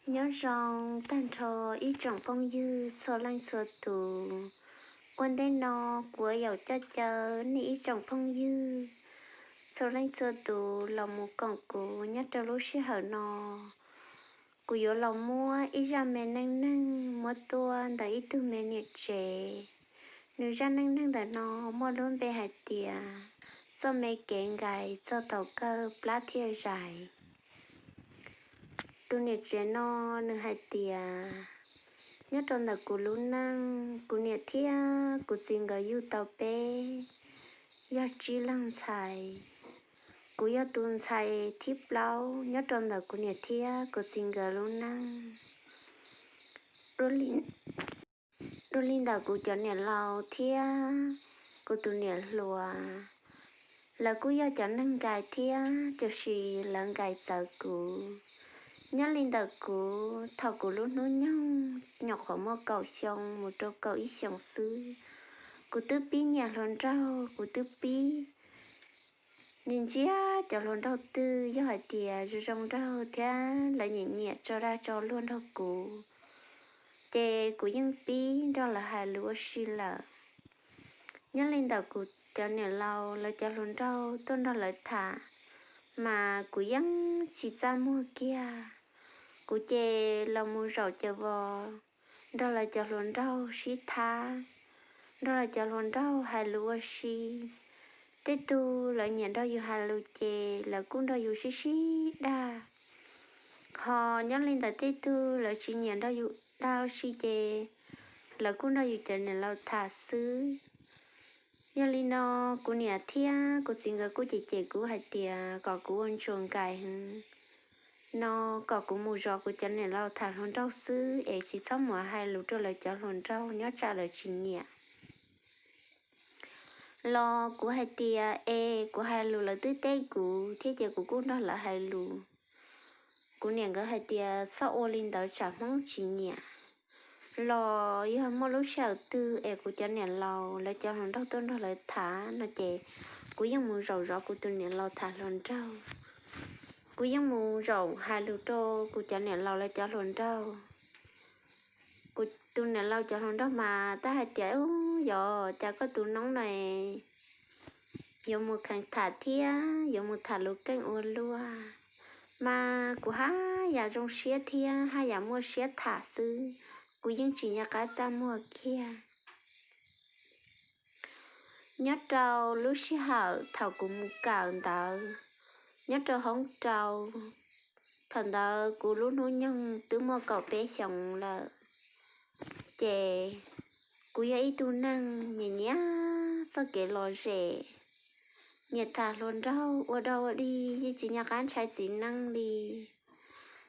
Nyob zoo tag nrho ib tsoom phooj ywg txhua leej txhua tus. Ua ntej no kuv yuav coj caw nej ib tsoom phooj ywg txhua leej txhua tus los mus koom kuv nyob rau lub sij hawm no. Kuv yuav los muab ib zaj me neej neeg muab tuaj ntawm ib tug me niam tsev. Nws zaj neej neeg ntawm no muaj lub npe hais tias txoj me kev nkais txog thaum kawg plab thiaj zais. Tus niam tsev no nws hais tias, nyob rau ntawm kuv lub neej, kuv niam thiab kuv txiv nkawd yug tau peb, yog tsib leeg ntxhais. Kuv yog tus ntxhais thib plaub nyob rau ntawm kuv niam thiab kuv txiv nkawd lub neej. Dua li ntawm kuv cov niam laus thiab kuv tus niam hluas, lawv kuj yog cov neeg nkais thiab, tiam sis lawv nkais txawv kuv. Nyob li ntawm kuv, thaum kuv lub hnub nyoog nyuam qhuav muaj kaum xyoo mus rau kaum ib xyoos xwb, kuv twb pib nyiam hluas nraug, kuv twb pib ntsia ntsia cov hluas nraug twg yog hais tias zoo zoo nraug thiab lawv nyiam nyiam tso dag tso luag nrog kuv, ces kuv yeej pib nrog lawv hais lus ua si lawm. Nyob li ntawm kuv cov niam laus lawv cov hluas nraug tuaj nrog lawv tham, mas kuv yeej tsis txaj muag kiag. Kuv ces los mus zaum ces vos nrog lawv cov hluas nraug sib thab, nrog lawv cov hluas nraug hais lus ua si. Tej tug lawv nyiam nrog yus hais lus ces lawv kuj nrog yus sib sib dag. Ho nyob li ntawm tej tug lawv tsis nyiam nrog yus dag ua si ces lawv kuj nrog yus cov niam laus tham xwb. Yog li no, kuv niam thiab kuv txiv nkawd kuj cem cem kuv hais tias kom kuv ua ntsuag nkais heev no, kom kuv mus zov kuv cov niam laus tham hluas nraug xwb es tsis txhob mus hais lus rau lawv cov hluas nraug nyob tsam lawv tsis nyiam. Los kuv hais tias es kuv hais lus lawv twb teb kuv thiab ces kuv kuj nrog lawv hais lus. Kuv niam nkawd hais tias txhob ua li ntawd tsam Hmoob tsis nyiam. Los yog muaj lub sij hawm twg es kuv cov niam laus lawv cov hluas nraug tuaj nrog lawv tham no ces kuv yeej mus zaum zov kuv tus niam laus tham hluas nraug. Kuv yeej mus zaum hais lus rau kuv cov niam laus lawv cov hluas nraug. Kuv tus niam laus cov hluas nraug mas tab hais tias, yog cas koj tus noob no yuav mus kheev tham thiab yuav mus tham lus keej ua luaj. Mas kuv haj yam zoo siab thiab haj yam muaj siab tham xwb, kuv yeej tsis nco qab txaj muag kiag. Nyob rau lub sij hawm thaum kuv mus kawm ntawd, nyob rau hoob rau, thaum ntawd kuv lub hnub nyoog twb muaj kaum peb xyoos lawm, ces kuv yog ib tug neeg nyiam nyiam txoj kev lom zem, nyiam tham hluas nraug ua dog ua dig, yeej tsis nco qab ntshai txiv neej li.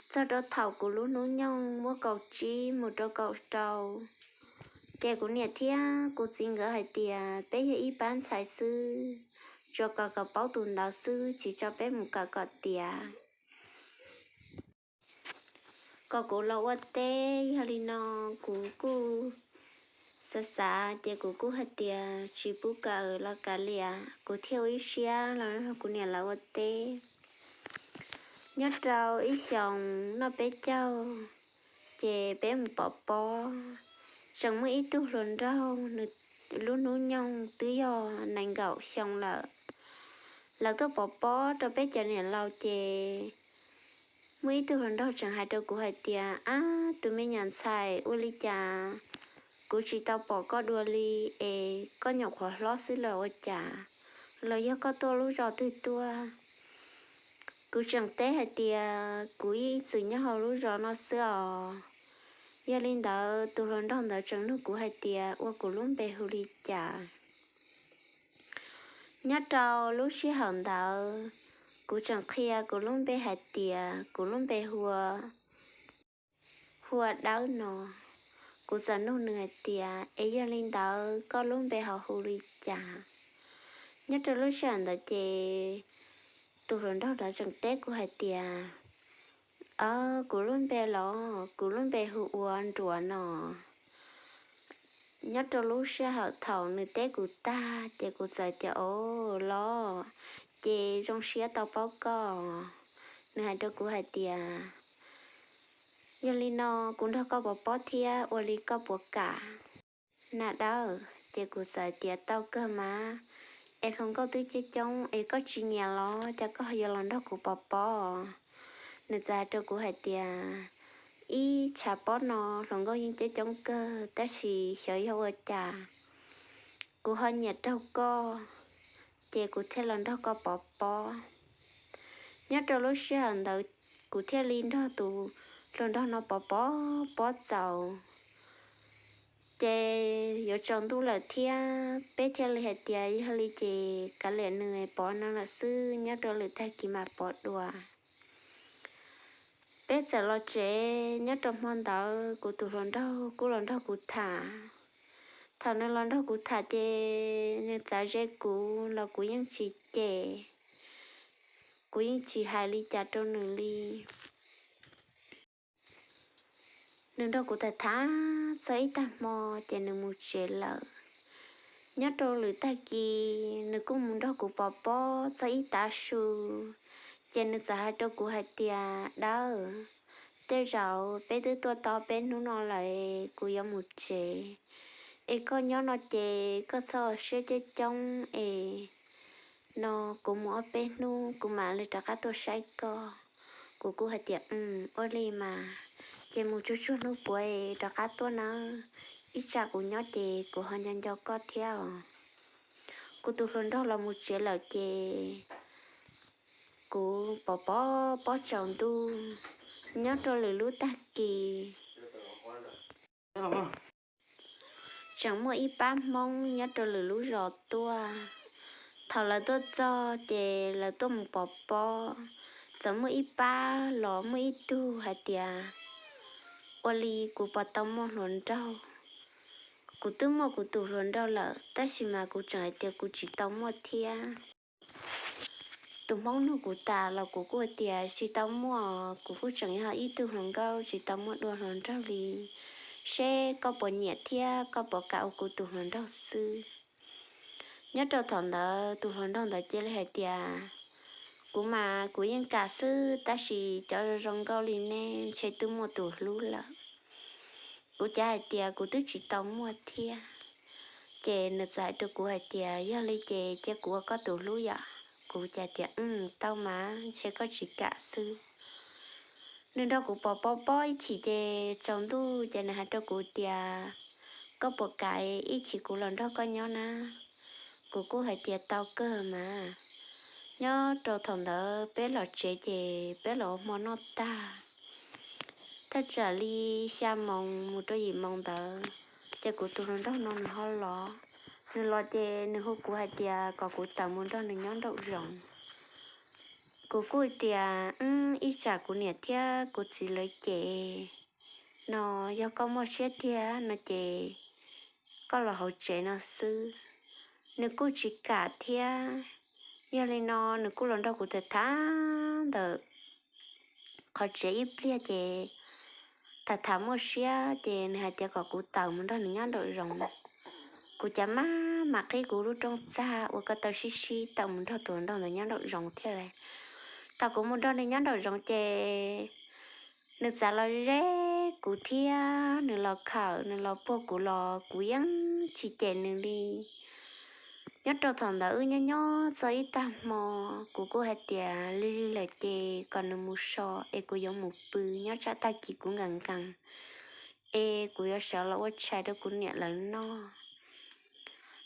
Txog rau thaum kuv lub hnub nyoog muaj kaum tsib mus rau kaum rau, ces kuv niam thiab kuv txiv nkawd hais tias peb yog ib pab ntxhais xwb, tsuas kom kom paub tus ntawd xwb, tsis tso peb mus kawm kom tiav, kom kuv los ua teb. Yog li no kuv kuj xav xav ces kuv kuj hais tias tsis pub kawm los kav liam, kuv thiaj ua ib siab los nrog kuv niam lawv ua teb. Nyob rau ib xyoos noj peb caug, ces peb mus pov pob. Tseem muaj ib tug hluas nraug, nws lub hnub nyoog twb yog nees nkaum xyoo lawm. Lawv tuaj pov pob rau peb cov niam laus ces muaj ib tug hluas nraug tseem hais rau kuv hais tias, ab, tus me nyuam ntxhais, ua li cas kuv tsis tau pom koj dua li es koj nyuam qhuav hlob xwb los ua cas, los yog koj tuaj lub zos twg tuaj? Kuv tseem teb hais tias kuv ib txwm nyob hauv lub zos no xwb os. Yog li ntawd tus hluas nraug ntawd tseem nug kuv hais tias ua kuv lub npe hu li cas. Nyob rau lub sij hawm ntawd, kuv tseem qhia kuv lub npe hais tias kuv lub npe hu ua Hua Dawb no. Kuv txawm nug nws hais tias, es yog li ntawd koj lub npe ho hu li cas? Nyob rau lub sij hawm ntawd ces tus hluas nraug ntawd tseem teb kuv hais tias, kuv lub npe los kuv lub npe hu ua Nruas no. Nyob rau lub sij hawm thaum nws teb kuv tag ces kuv txawm tias, o, los, ces zoo siab tau paub koj. Nws hais rau kuv hais tias, Yog li no kuv nrog koj pov pob thiab ua li koj puas kam? Na dawb, ces kuv txawm tias tau kawg mas, es hluas nkauj twb coob coob es koj tsis nyiam los cas koj yuav los nrog kuv pov pob? Nws txawm hais rau kuv hais tias, ib tshav pob no hluas nkauj yeej coob coob kawg tab sis xyov yog ua cas kuv ho nyiam raug koj, ces kuv thiaj los nrog koj pov pob. Nyob rau lub sij hawm ntawd kuv thiaj li nrog tus hluas nraug no pov pob pob txaus, ces yuav tsaus ntuj lawm thiab peb thiaj li hais tias yog li ces kav liam nws pov no lawm xwb, nyob rau lwm tag kis mam pov dua. Peb txawm los tsev, nyob rau hmo ntawd kuv tus hluas nraug kuj los nrog kuv tham. Thaum nws los nrog kuv tham ces nws txav ze kuv los kuv yeej tsis cem, kuv yeej tsis hais li cas rau nws li. Nws nrog kuv tham tham txog ib tag hmo ces nws mus tsev lawm. Nyob rau lwm tag kis nws kuj mus nrog kuv pov pob txog ib tav su, ces nws txawm hais rau kuv hais tias, dawb, tej zaum peb twb tuaj tau peb hnub no lawm, kuv yuav mus tsev, es koj nyob no ces koj txhob ua siab coob coob es no kuv mus ob peb hnub kuv mam li rov qab tuaj saib koj. Kuv kuj hais tias, ua li mas, ces mus tsuag tsuag hnub puav es rov qab tuaj nawb, ib tsam kuv nyob ces kuv ho nco nco koj thiab os. Kuv tus hluas nraug los mus tsev lawm ces kuv pov pob pob tsaus ntuj. Nyob rau lwm lub tag kis tseem muaj ib pab Hmoob nyob rau lwm lub zos tuaj. Thaum lawv tuaj txog ces lawv tuaj mus pov pob, txawm muaj ib pab los muaj ib tug hais tias, ua li kuv puas tau muaj hluas nraug? Kuv twb muaj kuv tus hluas nraug lawm tab sis mas kuv tseem hais tias kuv tsis tau muaj thiab. Tus Hmoob nug kuv tas los kuv kuj tias tsis tau muaj, kuv kuj tseem yog ib tug hluas nkauj tsis tau muaj dua hluas nraug li, seb koj puas nyiam thiab koj puas kam ua kuv tus hluas nraug xwb. Nyob rau thaum ntawd tus hluas nraug ntawd cia li hais tias, kuv mas kuv yeej kam xwb tab sis cov zoo zoo nkauj li nej ntshe twb muaj tus hlub lawm. Kuv cav hais tias kuv twb tsis tau muaj thiab. Ces nws txawm hais rau kuv hais tias, yog li ces cia kuv ua koj tus hlub yom. Kuv cav tias, tau mas ntshe koj tsis kam xwb. Nws nrog kuv pov pob pob ib chim ces tsaus ntuj ces nws hais rau kuv tias, koj puas kam ib chim kuv los nrog koj nyob na? Kuv kuj hais tias tau kawg mas. Nyob rau thaum ntawd peb los tsev ces peb los ua hmo noj tag, thaj tsam li xya moos mus rau yim moos ntawd, ces kuv tus hluas nraug no nws ho los. Nws los ces nws hu kuv hais tias kom kuv tawm mus nrog nws nyob nraum zoov. Kuv kuj tias, ib tsam kuv niam thiab kuv txiv lawv cem no, yog koj muaj siab tiag no ces koj los hauv tsev no xwb. Nws kuj tsis kam thiab. Yog li no nws kuj los nrog kuv tham tham ntawm qhov tsev ib pliag ces tham tham muaj siab ces nws hais tias kom kuv tawm mus nrog nws nyob nraum zoov. Kuv cav maj mam qhib kuv lub rooj txag ua ko taw sib sib tawm mus nrog tus hluas nraug ntawd nyob nraum zoov thiab lauj. Thaum kuv mus nrog nws nyob nraum zoov ces nws txav los ze kuv thiab nws los khawm nws los puag kuv los kuv yeej tsis cem nws li. Nyob rau thaum ntawd wb nyob nyob txog ib tag hmo, kuv kuj hais tias lig lig lawm ces kom nws mus so es kuv yuav mus pw nyob tsam tag kis kuv nkees nkees es kuv yuav sawv los ua tshais rau kuv niam lawv noj.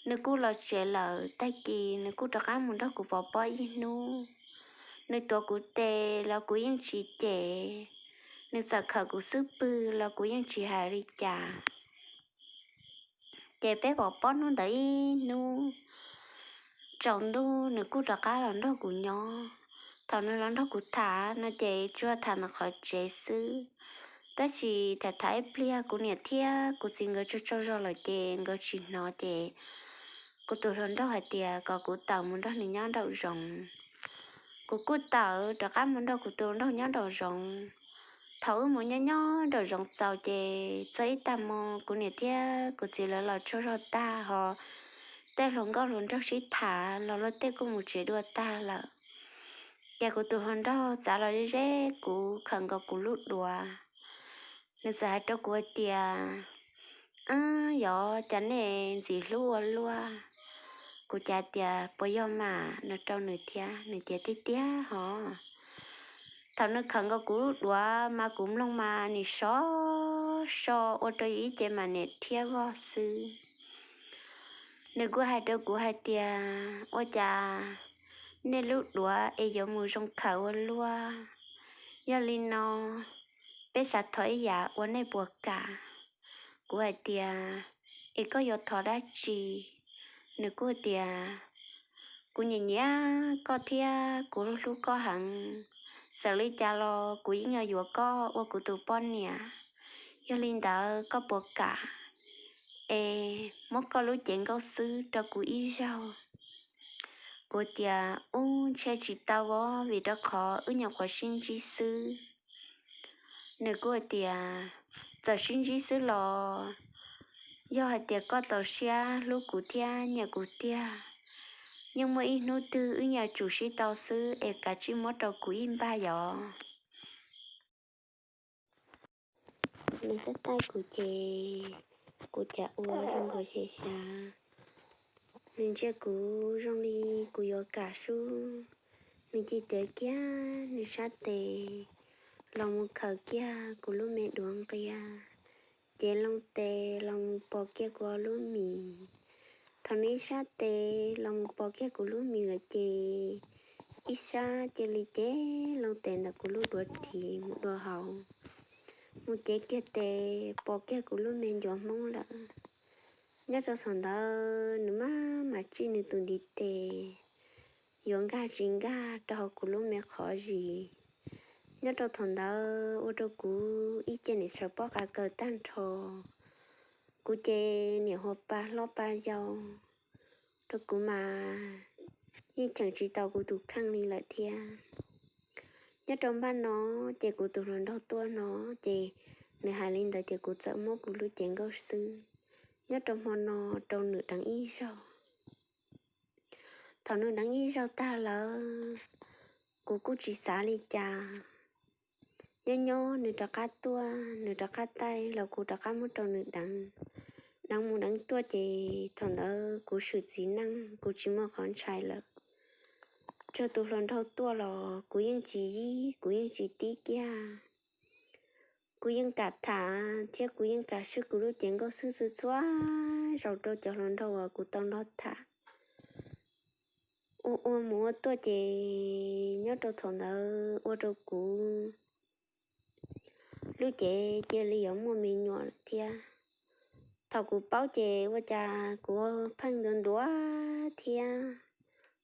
Nws kuj los tsev lawm, tag kis nws kuj rov qab mus nrog kuv pov pob ib hnub. Nws tuav kuv tes los kuv yeej tsis cem, nws txawm khawm kuv xub pwg los kuv yeej tsis hais li cas. Ces peb pov pob hnub ntawd ib hnub tsaus ntuj nws kuj rov qab los nrog kuv nyob. Thaum nws los nrog kuv tham no ces tsuas tham ntawm qhov tsev xwb, tab sis tham tham ib pliag kuv niam thiab kuv txiv nkawd tsaug tsaug zog lawm ces nkawd tsis hnov ces kuv tus hluas nraug hais tias kom kuv tawm mus nrog nws nyob nraum zoov. Kuv kuj tawm rov qab mus nrog kuv tus hluas nraug nyob nraum zoov. Thaum wb mus nyob nyob nraum zoov txaus ces txog ib tag hmo kuv niam thiab kuv txiv lawv los tsaug zog tag ho tej hluas nkauj hluas nraug sib tham los luag tej kuj mus tsev dua tag lawm. Ces kuv tus hluas nraug txav los ze ze kuv khawm nkaus kuv lub duav. Nws txawm hais rau kuv hais tias, Ab, yog cas nej ntxim hlub ua luaj? Kuv cas tias, Puas yog mas? No rau nws thiab, nws tias, Tiag tiag hos. Thaum nws khawm nkaus kuv lub duav mas kuv mloog mas nim so so ua rau ib ce mas niam thiab vog xwb. Nws kuj hais rau kuv hais tias, Ua cas nej lub duav es yuav mus zoo khawm ua luaj? Yog li no, peb xav thov ib yam ua, nej puas kam? Kuv hais tias, Es koj yuav thov dab tsi? Nws kuj tias, Kuv nyiam nyiam koj thiab kuv hlub koj heev. Txawm li cas los kuv yeej yuav yuav koj ua kuv tus poj niam. Yog li ntawd koj puas kam es muab koj lub cev nkauj xwb rau kuv ib zaug? Kuv tias, Ub, ntshe tsis tau os, vim rau qhov wb nyuam qhuav sib ntsib xwb. Nws kuj tias, Txawm sib ntsib xwb los yog hais tias koj txaus siab hlub kuv thiab nyiam kuv tiag, yeej muaj ib hnub twg wb yuav tsum sib tau xwb es kav tsij muab rau kuv ib npaj yos. Nws taij taij kuv ces kuv cas ua zoo nkaus xyem xyav. Nws ntsia kuv zoo li kuv yuav kam sub. Nws cia li kiag nws sab tes los mus khawm kiag kuv lub me duav nqia, ces loo tes los mus pos kiag kuv lub mis. Thaum nws ib sab tes los mus pos kiag kuv lub mis lawm ces ib sab cia li cev loo tes ntawm kuv lub duav ris mus dua hauv, mus cev kiag tes pos kiag kuv lub me ncuav hmoob lawm. Nyob rau thaum ntawd nws maj mam tsij nws tus ntiv tes yuav nkag tsis nkag rau hauv kuv lub me qhov zis. Nyob rau thaum ntawd ua rau kuv ib ce niam tshawv pob qa kaws tag nrho. Kuv ces niam hu pa hlob pa yau, rau kuv mas yeej cheem tsis tau kuv tus kheej li lawm thiab. Nyob rau npaj no ces kuv tus hluas nraug tuaj no, ces nws hais li ntawd ces kuv txawm muab kuv lub cev nkauj xwb nyob rau hmo no rau nws deev ib zaug. Thaum nws deev ib zaug tag lawm, kuv kuj tsis xav li cas. Nyob nyob nws rov qab tuaj, nws rov qab taij los kuv rov qab muab rau nws deev. Deev mus deev tuaj ces thaum ntawd kuv swm txiv neej, kuv tsis muaj qhov ntshai lawm. Tsuas tus hluas nraug tuaj los kuv yeej tsis yib, kuv yeej tsis tib kiag. Kuv yeej kam tham thiab kuv yeej kam swb kuv lub cev nkauj xwb txhua txhua zaus rau cov hluas nraug uas kuv tau nrog tham. Ua ua mus ua tuaj ces nyob rau thaum ntawd ua rau kuv lub cev cia li yuav muaj me nyuam lawm thiab. Thaum kuv paub ces ua cas kuv pheej ntuav ntuav thiab,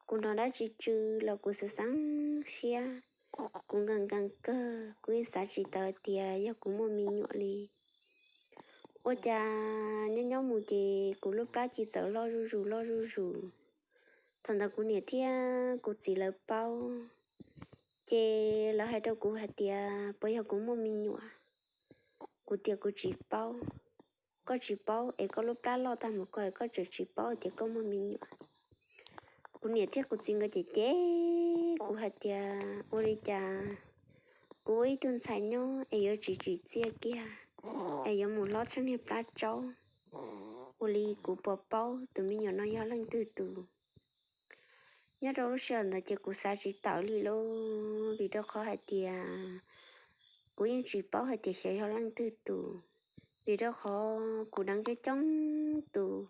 kuv hnov dab tsi tsw los kuv xav xeeb siab, kuv nkees nkees kawg, kuv yeej xav tsis tau tias yog kuv muaj me nyuam li. Ua cas nyob nyob mus ces kuv lub plab ci txawm loj zuj zus loj zuj zus. Thaum ntawd kuv niam thiab kuv txiv lawv paub, ces lawv hais rau kuv hais tias puas yog kuv muaj me nyuam. Kuv tias kuv tsis paub. Koj tsis paub es koj lub plab loj tag mus koj es koj tseem tsis paub tias koj muaj me nyuam. Kuv niam thiab kuv txiv nkawd cem cem kuv hais tias ua li cas kuv ua ib tug ntxhais nyob es yuav tsis tsim txiaj kiag, es yuav mus hlob tsheej niag plab tsaub. Ua li kuv puas paub tus me nyuam no yog leej twg tus? Nyob rau lub sij hawm ntawd ces kuv xav tsis tawm li lauj, vim rau qhov hais tias kuv yeej tsis paub hais tias xyov yog leej twg tus, vim rau qhov kuv deev coob coob tus,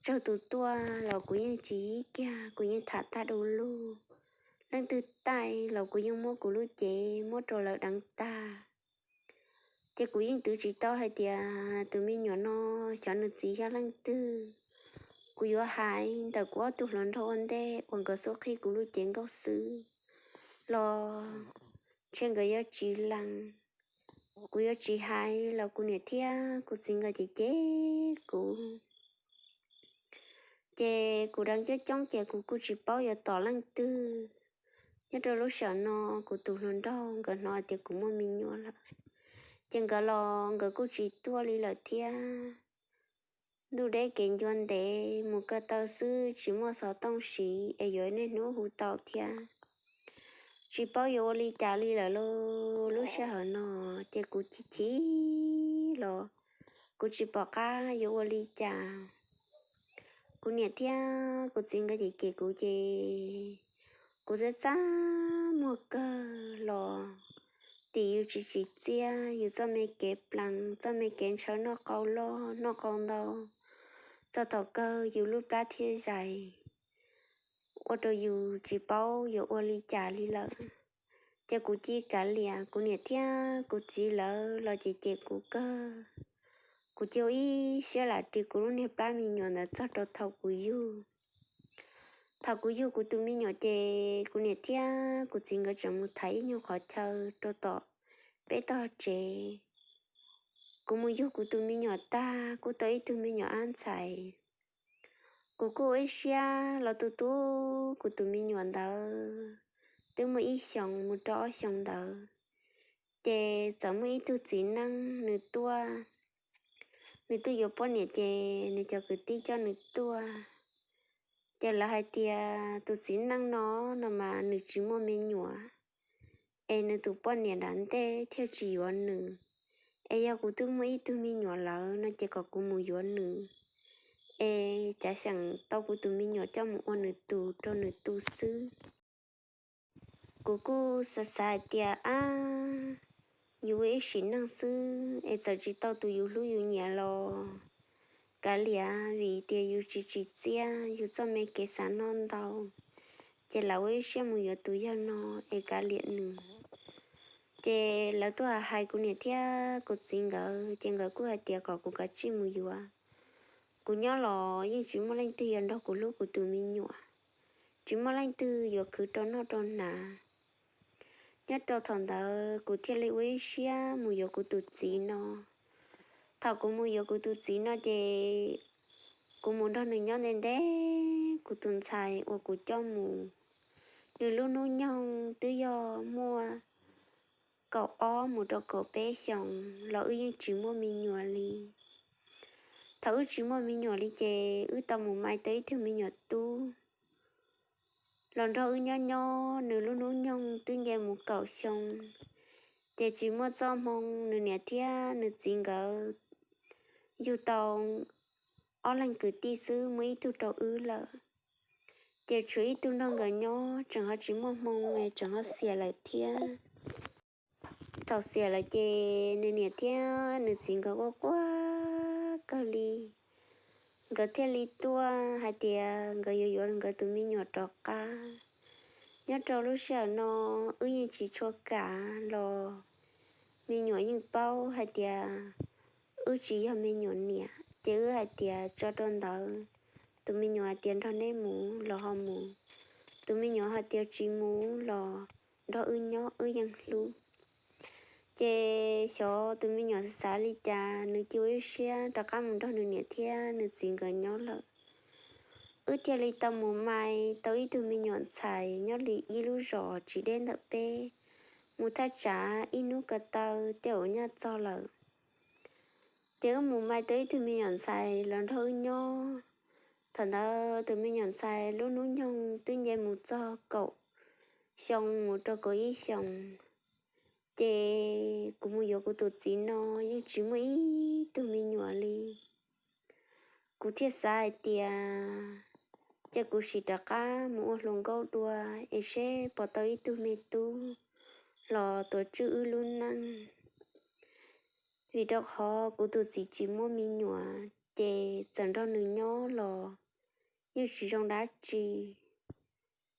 tsaug tus tuaj los kuv yeej tsis yib kiag, kuv yeej tham tag du lug. Leej twg taij los kuv yeej muab kuv lub cev muab rau lawv deev tag. Ces kuv yeej twv tsis tau hais tias tus me nyuam no xyov nws txiv yog leej twg. Kuv yuav hais ntawm kuv ob tug hluas nraug ua ntej uas nkawd xub qhib kuv lub cev nkauj xwb los ntshe nkawd yuav tsis lees. Kuv yuav tsis hais los kuv niam thiab kuv txiv nkawd cem cem kuv. Ces kuv deev coob coob ces kuv kuj tsis paub yuav tom leej twg. Nyob rau lub sij hawm no kuv tus hluas nraug nkawd hnov tias kuv muaj me nyuam lawm, ces nkawd los nkawd kuj tsis tuaj li lawm thiab. Ntuj deb kev ncua ntev, mus ko taw xwb tsis muaj xov tooj siv es yuav niaj hnub hu tau thiab. tsis paub yuav ua li cas li lawm lauj. Lub sij hawm no ces kuv chim chim los kuv tsis pom qab yuav ua li cas. Kuv niam thiab kuv txiv nkawd cem cem kuv ces kuv txaj txaj muag kawg los, tim yus tsis tsim txiaj, yus txoj me kev plees, txoj me kev ntshaw noj qau loj noj qau ntau, txog thaum kawg yus lub plab thiaj zais, ua rau yus tsis paub yuav ua li cas li lawm. Ces kuv cia li kav liam, kuv niam thiab kuv txiv lawv los cem cem kuv kawg. Kuv cia li ua ib siab lam ris kuv lub niag plab me nyuam ntawd txog rau thaum kuv yug. Thaum kuv yug kuv tus me nyuam ces kuv niam thiab kuv txiv nkawd tseem mus thaiv ib nyuag qhov chaw rau tom peb tog tsev. Kuv mus yug kuv tus me nyuam tag kuj tau ib tug me nyuam ab ntxhais. Kuv kuj ua ib siab los tu tu kuv tus me nyuam ntawd, twb muaj ib xyoos mus rau ob xyoos ntawd, ces txawm muaj ib tug txiv neej nws tuaj, nws tuaj yuav poj niam ces nws cov kwv tij coj nws tuaj. Ces lawv hais tias tus txiv neej no, no mas nws tsis muaj me nyuam, es nws tus poj niam nram ntej thiaj tsis yuav nws. Es yog kuv twb muaj ib tug me nyuam lawm no ces kom kuv mus yuav nws, es cav xyeem tau kuv tus me nyuam coj mus ua nws tus rau nws tu xwb. Kuv kuj xav xav hais tias, ab, yus ua ib sim neej xwb es txawm tsis tau tus yus hlub yus nyiam los kav liam, vim tias yus tsis tsim txiaj, yus txoj me kev xav noj ntau, ces lam ua ib siab mus yuav tus yawg no es kav liam nws. Ces lawv tuaj hais kuv niam thiab kuv txiv nkawd, ces nkawd kuj hais tias kom kuv kav tsij mus yuav. Kuv nyob los yeej tsis muaj leej twg yuav nrog kuv hlub kuv tus me nyuam, tsis muaj leej twg yuav khwv rau noj rau hnav. Nyob rau thaum ntawd kuv thiaj li ua ib siab mus yuav kuv tus txiv no. Thaum kuv mus yuav kuv tus txiv no ces kuv mus nrog nws nyob ntev ntev, kuv tus ntxhais uas kuv coj mus, nws lub hnub nyoog twb yog muaj kaum ob mus rau kaum peb xyoos los wb yeej tsis muaj me nyuam li. Thaum wb tsis muaj me nyuam li ces wb tau mus mais tau ib tug me nyuam tub los nrog wb nyob nyob, nws lub hnub nyoog twb nce mus kaum xyoo, ces tsis muaj txoj hmoo, nws niam thiab nws txiv nkawd yug tau ob leeg kwv tij xwb, muaj ib tug rau wb lawm. Ces tshuav ib tug nrog nkawd nyob, tseem ho tsis muaj hmoo, tseem ho xiam lawm thiab. Thaum xiam lawm ces nws niam thiab nws txiv nkawd quaj quaj kawg li. Nkawd thiaj li tuaj hais tias nkawd yuav yuav nkawd tus me nyuam rov qab. Nyob rau lub sij hawm no wb yeej tsis tshua kam los me nyuam yeej paub hais tias wb tsis yog me nyuam niam, ces wb hais tias tso rau ntawd, tus me nyuam hais tias nrog neb mus los ho mus, tus me nyuam hais tias tsis mus los nrog wb nyob wb yeej hlub. Ces xyov tus me nyuam xav li cas, nws cia ua ib siab rov qab mus nrog nws niam thiab nws txiv nkawd nyob lawm. Wb thiaj li tau mus mais tau ib tug me nyuam ntxhais nyob li ib lub zos tsis deb ntawm peb, mus thaj tsam ib hnub ko taw tej uas nyaj txog lawm. Ces wb mus mais tau ib tug me nyuam ntxhais los nrog wb nyob. Thaum ntawd tus me nyuam ntxhais lub hnub nyoog twb nce mus txog kaum xyoo mus rau kaum ib xyoos. Ces kuv mus yuav kuv tus txiv no yeej tsis muaj ib tug me nyuam li. Kuv thiaj xav hais tias, ces kuv sim rov qab mus ua hluas nkauj dua es seb puas tau ib tug me tub los tuav tswj wb lub neej. Vim rau qhov kuv tus txiv tsis muaj me nyuam, ces txawm nrog nws nyob los yeej tsis zoo dab tsi.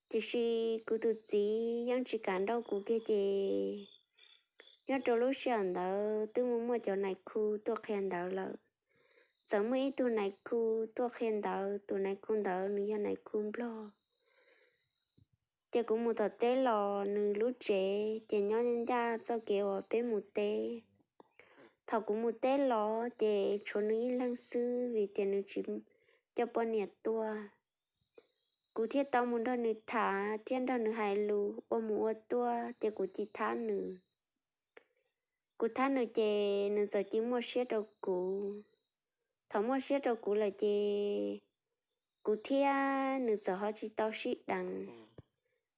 Tiam sis kuv tus txiv yeej tsis kam nrauj kuv kiag ces nyob rau lub sij hawm ntawd twb muaj muaj cov nais khu tuaj qhia ntawv lawm. Txawm muaj ib tug nais khu tuaj qhia ntawv, tus nais khu ntawd nws yog nais khu nplog. Ces kuv mus tom teb los nws lub tsev ces nyob ncaj txoj kev uas peb mus teb. Thaum kuv mus teb los ces tshuav nws ib leeg xwb vim tias nws tsis coj poj niam tuaj. Kuv thiaj tau mus nrog nws tham thiab nrog nws hais lus ua mus ua tuaj ces kuv cia li thab nws. Kuv thab nws ces nws txawm cia li muaj siab rau kuv. Thaum muaj siab rau kuv lawm ces kuv thiab nws txawm ho tsis tau sib deev.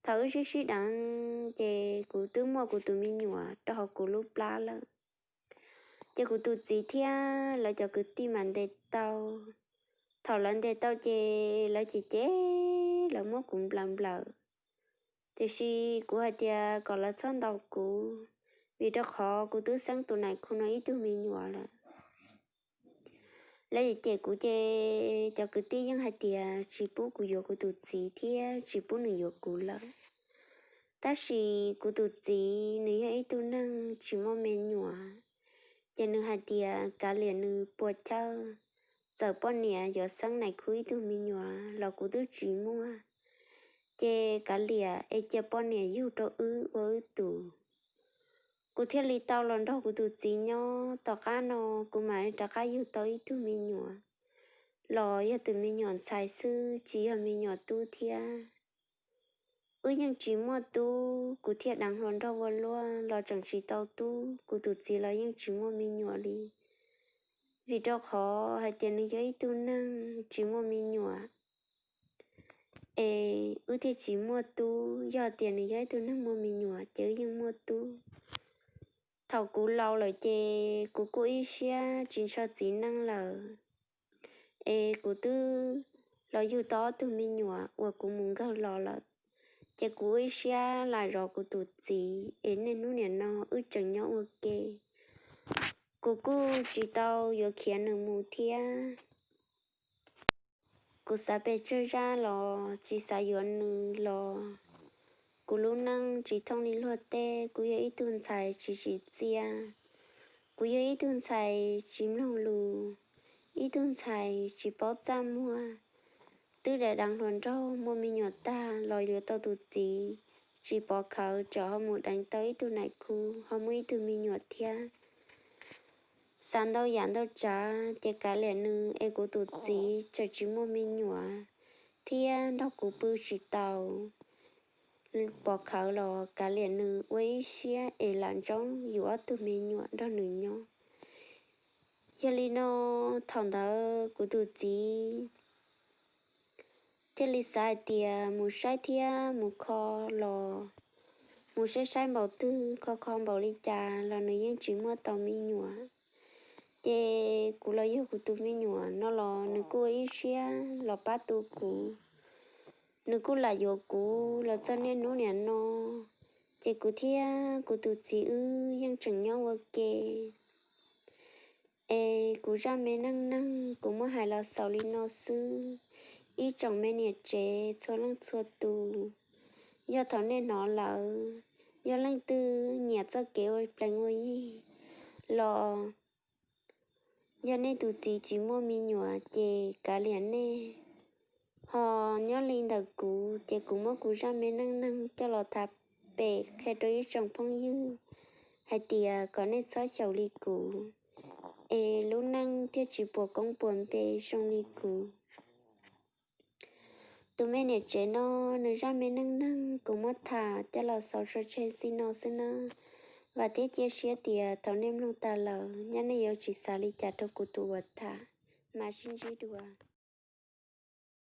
Thaum wb sib sib deev ces kuv twb muaj kuv tus me nyuam rau hauv kuv lub plab lawm. Ces kuv tus txiv thiab lawv cov kwv tij mas ntes tau. Thaum lawv ntes tau ces lawv cem cem, lawv muab kuv nplawm nplawm. Tiam sis kuv hais tias kom lawv txhob ntaus kuv, vim rau qhov kuv twb xeeb tus Nais Khu no ib tug me nyuam lawm. Lawv cem kuv ces cov kwv tij yeej hais tias tsis pub kuv yuav kuv tus txiv thiab tsis pub nws yuav kuv lawm. Tab sis kuv tus txiv nws yog ib tug neeg tsis muaj me nyuam, ces nws hais tias kav liam nws puas chawj, txawm poj niam yuav xeeb Nais Khu ib tug me nyuam los kuv twb tsis muaj. Ces kav liam es cia poj niam yug rau wb ua wb tus. Kuv thiaj li tau los nrog kuv tus txiv nyob. Tom qab no kuv mam li rov qab yug tau ib tug me nyuam, los yog tus me nyuam ntxhais xwb tsis yog me nyuam tub thiab. Wb yeej tsis muaj tub, kuv thiaj deev hluas nraug ua luaj los tseem tsis tau tub. Kuv tus txiv los yeej tsis muaj me nyuam li, vim rau qhov hais tias nws yog ib tug neeg tsis muaj me nyuam, es wb thiaj tsis muaj tub. Yog tias nws yog ib tug neeg muaj me nyuam ces wb yeej muaj tub. Thaum kuv laus lawm ces kuv kuj ib siab tsis ntshaw txiv neej lawm, es kuv twb los yug tau ob tug me nyuam uas kuv mus nkawg los lawm. Ces kuv ib siab lam zov kuv tus txiv es niaj hnub nim no wb tseem nyob ua ke. Kuv kuj tsis tau yuav khiav nws mus thiab. Kuv xav pes tsawg zaj los tsis xav yuav nws los kuv lub neej tsis thooj li luag tej. Kuv yog ib tug ntxhais tsis tsim txiaj, kuv yog ib tug ntxhais tsis mloog lus, ib tug ntxhais tsis paub txaj muag, twb deev hluas nraug muaj me nyuam tag los yuav tau tus txiv tsis pov khawv, tsam ho mus deev tau ib tug Nais Khu ho muaj ib tug me nyuam thiab. Xav ntau yam ntau tsav ces kav liam nws es kuv tus txiv tseem tsis muaj me nyuam thiab nrog kuv pw tsis tau. Pov khawv los kav liam nws ua ib siab es lam ntsoov yus ob tug me nyuam nrog nws nyob. Yog li no, thaum ntawd kuv tus txiv thiaj li xav hais tias mus saib thiab mus kho los, mus saib saib npaum twg kho kho npaum li cas los nws yeej tsis muaj tau me nyuam. Ces kuv los yug kuv tus me nyuam no los nws kuj ua ib siab los pab tu kuv. Nws kuj lam yuav kuv los txog niaj hnub nim no, ces kuv thiab kuv tus txiv wb yeej tseem nyob ua ke. Es kuv zaj me neej neeg kuv muab hais los xaus li no xwb. Ib tsoom me niam tsev txhua leej txhua tus, yog thaum nej hnov lawm, yog leej twg nyiam txoj kev ua plees ua yig los yog nej tus txiv tsis muaj me nyuam ces kav liam nej. Ho nyob li ntawm kuv ces kuv muab kuv zaj me neej neeg coj los tham pem qhia rau ib tsoom phooj ywg hais tias kom nej txhob xyaum li kuv, es lub neej thiaj tsis puas koob puas npe zoo li kuv. Tus me niam tsev no, nws zaj me neej neeg kuv muab tham coj los xaus tso tseg xij no xwb nawb. Vam thiab cia siab tias thaum nej mloog tas lawm, nyab nej yuav tsis xav li cas rau kuv tus uas tham. Mam sib ntsib dua.